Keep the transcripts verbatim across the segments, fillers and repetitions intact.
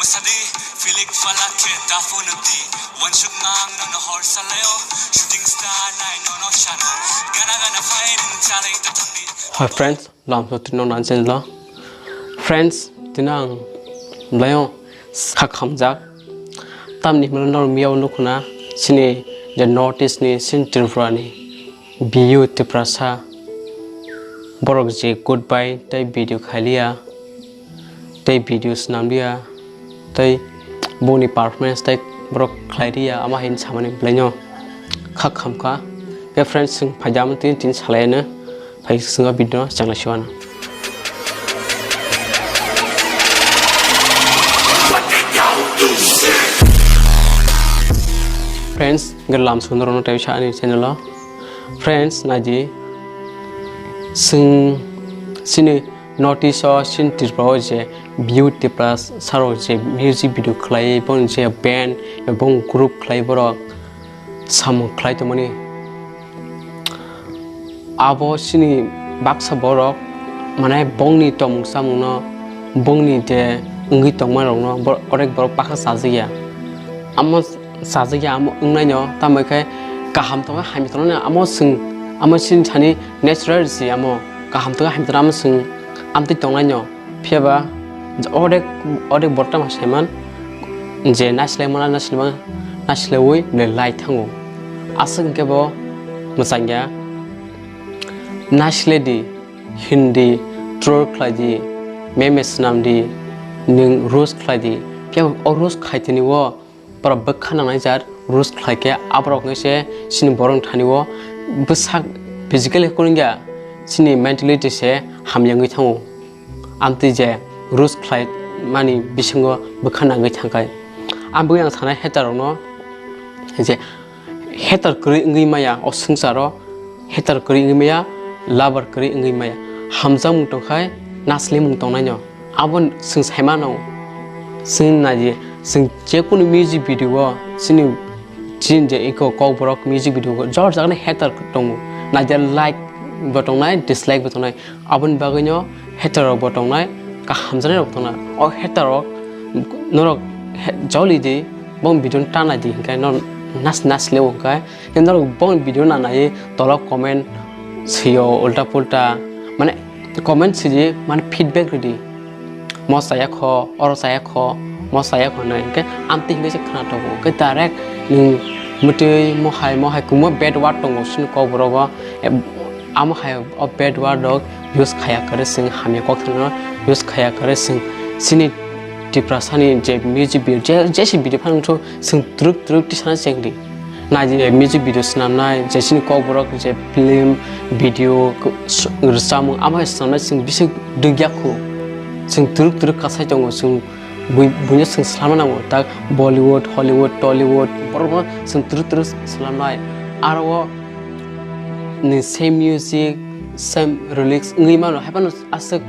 Sadi, filik falak khe ta phone di. Wansuk mang no no hor saleo. Shooting star nai no no shano. Gana gana fire in chale ta thandi. Hi friends, lam so tino nan chen lo. Friends, tino ang blayo kha khamjak. Tamni himno nor miyaw nukhuna sini je North East ni sin Tripura ni B U Tiprasa borok je goodbye tei video khailiya. Tei video swnamliya, tei boni performance tei borok khlai riya, ama hai samani belaino kha khamkha. Khe friends, chwng phaida amtwi tini salaiano phai chwng o video no chengla siwana. Friends, hwnkhe lam sundoro no tei sa ani channel o. Friends, naidi, chwng chini North East o, chini Tripura o je B U Tiprasa rok je music video khlai, bong je band, bong group khlai, borok samung khlai tongmani. Abo chini baksa borok, mane, bongni tongmung samung no, bongni je wngwi tongma rok no, bor-, orek borok baksa chajak ya. Amo chajak ya amo wngnaino, tamo khe kaham tongo, hamya tongo, amo chwng, amo chini thani natural si, amo kaham tongo, hamya tongo, amo chwng amtwi tongnaino. Phiya ba orek, orek borokno saiman je nasilai mana, nasilai mana, nasilaiwi le lai thango. Aswk hwnkhe bo mwchangya, nasilai di, Hindi, troll khlai di, meme swnam di, nwng roast khlai di. Phiya o roast khai tini o borok bwkha nangnai jat roast khlai khe, aborok wngwi se chini borok thani o bwsak physically khe kunungya, chini mentality se hamya wngwi thango. Amtwi je roast khlai mani bisingo bwkha nangwi thangkhai. Ang bwkha ang sanai hater rokno je hater kwrwi wngwi maya o swngcharo, hater kwrwi wngwi maya, lover kwrwi wngwi maya. Hamjakmung tongkhai, naslimung tongnaino. Abo chwng saimano. Chwng naidi, chwng jekunu music video o chini, chini je iko kokborok music video o jor jagani hater tongo. Naidi like bo tongnai, dislike bo tongnai. Aboni bagwino hater rok bo tongnai, kaham janai rok tongnai. O hater rok norok he-, joli di, bong video no tanai di hinkhe no nas nas lewo hinkhe. Norok bong video nanai tola comment swiyo ulta pulta, mane comment swidi, mane feedback ridi. Mo chaya kho, oro chaya kho, mo chaya kho hinwi hinkhe amtwi hinkhe se khna tongo. Hinkhe direct nwng mwtwi mo hai, mo hai kwbangma bad word tongo chini kokborok o. Amo hai o bad word rok use khaya kwrwi chwng hamya kok thangno use khaya kwrwi chwng chini Tiprasani je music video, je, jesi video phano wngthu chwng twrwk twrwk tisana chengdi. Naidi music video swnamnai, je chini kokborok je film, video, rwchapmung, amo hai swnamnai chwng bisi dugya khu. Chwng twrwk twrwk kasai tongo, chwng bui-, buino chwng swlama nango, tak Bollywood, Hollywood, Tollywood, borokno chwng twrwk twrwk swlamnai. Aro o ni same music, same lyrics wngwi mano, hai phano aswk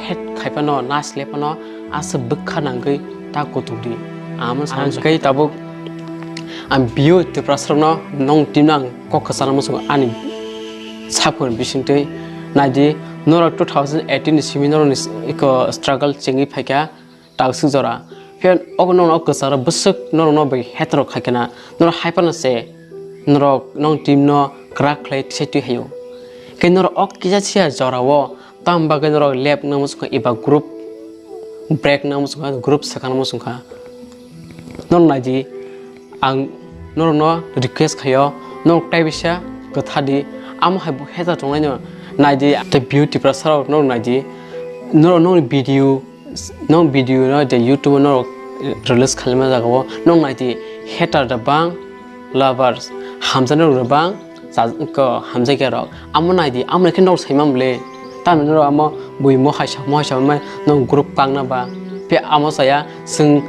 hate khai phano, nasilai phano, aswk bwkha nangwi ta kutuk di. Amo ang khe tabuk ang B U Tiprasa rokno nong team no ang kok kwchana muchungo ani saphur bisingtwi. Naidi, norok two thousand eighteen ni simi norokni iko struggle chengwi phaikha. Takswk jora. Phiya ogo norokno kwcharo bwswk norokno bai hater rok khaikhe na. Norok hai phano se norok nong team no kwrak khlai tisai twi haio. Khe norok o kisa siya jora o tam bagwi norok lab nang muchungkha eba group break nang muchungkha, group swkang muchungkha. Norok naidi, ang norokno request khaio, norok tai bisa kwtha di, amo hai bo hater tongnaino naidi, tei B U Tiprasa rok norok naidi, norok nokni video Nong video no je YouTube no release khaima jaga o nong nai di hater da bang lovers hamjaknai rok da bang cha ko hamjakya rok amo nai di amo khe nog saima mole tamni rok amo bui mo hai sa mo hai sa mai nong group pang na ba pe amo saya sing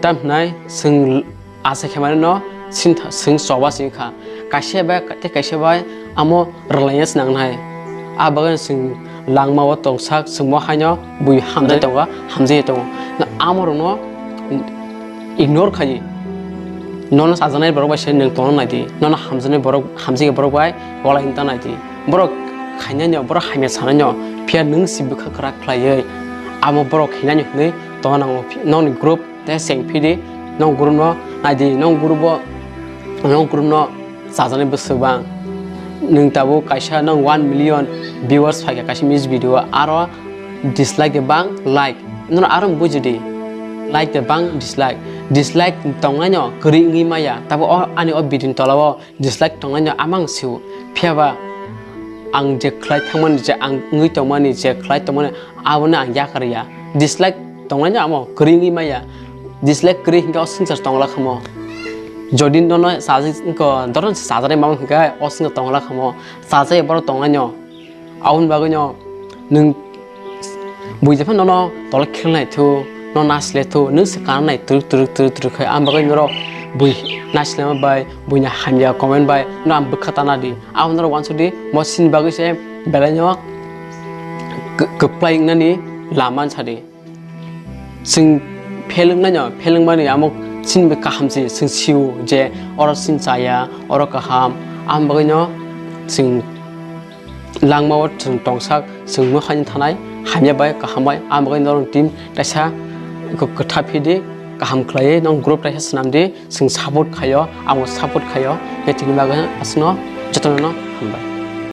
tam nai sing Asa khe mani no sintha-, sing choba sing kha. Kaisa bai tei kaisa bai amo rwlaina swnang nai. A bagwi sing langma o tongsak singmo haino bui hamjai tongo, hamjai tongo. Na amo rokno ignore khai. Nono sajaknai borok bai se nwng tongna nai di. Nono hamjaknai borok, hamjakya borok bai walai wngta nai di. Borok khainai no, borok hamya sanai no. Phiya nwng si bwkha kwrak khlaiwi amo borok khainai no hinwi tongna nango. Nokni group Tei cheng phidi, nong group no naidi, nong group o, nong group no chajaknai bwswk bang. Nwng tabuk kaisa nong one million viewers phaikha kaisa music video o, aro dislike de bang, like. Nono aro bujidi. Like de bang, dislike. Dislike tongnai no kwrwi wngwi maya. Tabuk o ani o video ni tola o dislike tongnai no amang sio. Phiya ba ang je khlai thangmani, je ang wngwi tongmani, je khlai tongmani, abono ang yakarya. Dislike tongnai no amo kwrwi wngwi maya. Dislike kwrwi hinkhe o swngchar tongla khamo. Jodi nono chajak wngkha, doron se chajaknai mama hinkhe o swngchar tongla khamo. Chajak borok tongnai no. Aboni bagwi no nwng bui jephano nono tolok khelnai thu, no nasilai thu, nwng se kananai twrwk twrwk twrwk twrwk khai. Aboni bagwi norok bui nasilama bai, buini hamya comment bai no ang bwkha tana di. Abo norok uansuk di, bo chini bagwi se belai no k-, kwplai wngnani lama sa di. Chwng fail wngnai no, fail wngmani amo chini bai kaham se, chwng sio je oro chini chaya, oro kaham. Aboni bagwi no chwng langmao chwng tongsak, chwng mwkhani thanai, hamya bai, kaham bai. Aboni bagwi norok team kaisa kwtha phidi, kaham khlaiwi nong group kaisa swnam di, chwng support khaio, amo support khaio, khe tini bagwi aswkno jotono no hambai.